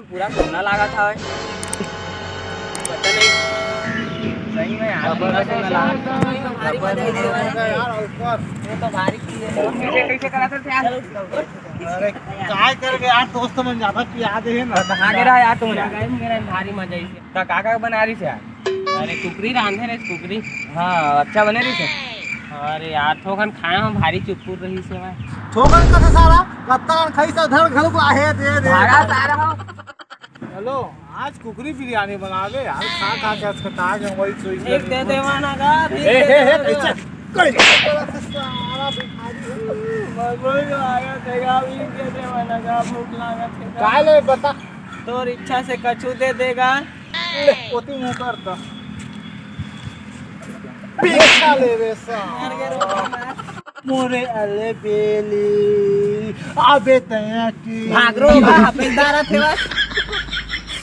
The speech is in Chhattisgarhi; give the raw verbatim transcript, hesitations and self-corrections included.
पूरा सोना लागत हवय। पता नहीं, सही में यार, पूरा सोना लागत हवय। ये तो भारी चीज है। कैसे, कैसे करा सकते हैं यार? अरे, काय करके यार, दोस्त मन ज्यादा पिया दे है ना। कहाँ गिरा यार तुमने? भारी मजा आई। तो का का बना रही थी यार? अरे, कुकरी रांधे रहे, कुकरी। हाँ, अच्छा बने रही थी। अरे यार, थोकन खाए हम, भारी चुटपुट रही से भाई। थोकन का से सारा, कत्ता कन खाई सा धर घर को आहे, दे, दे। भागा सारा हो। हेलो, आज कुकरी बिरयानी बना दे यार, खा खा के आज कटा गए, वही सोई एक दे दे वाना का, फिर ए, दे ए, ए, दे। कैसे? कैसे? सारा भिखारी है। मजबूर आया तेरा, भी दे दे वाना का, भूख लागत है। का ले बता? तोर इच्छा से कछु दे देगा। ले, ओती मुंह कर ता। पैसा ले रे सा। मोरे अले बेली, अबे तया की। भाग रो, भाग, बेलदारा थे बस।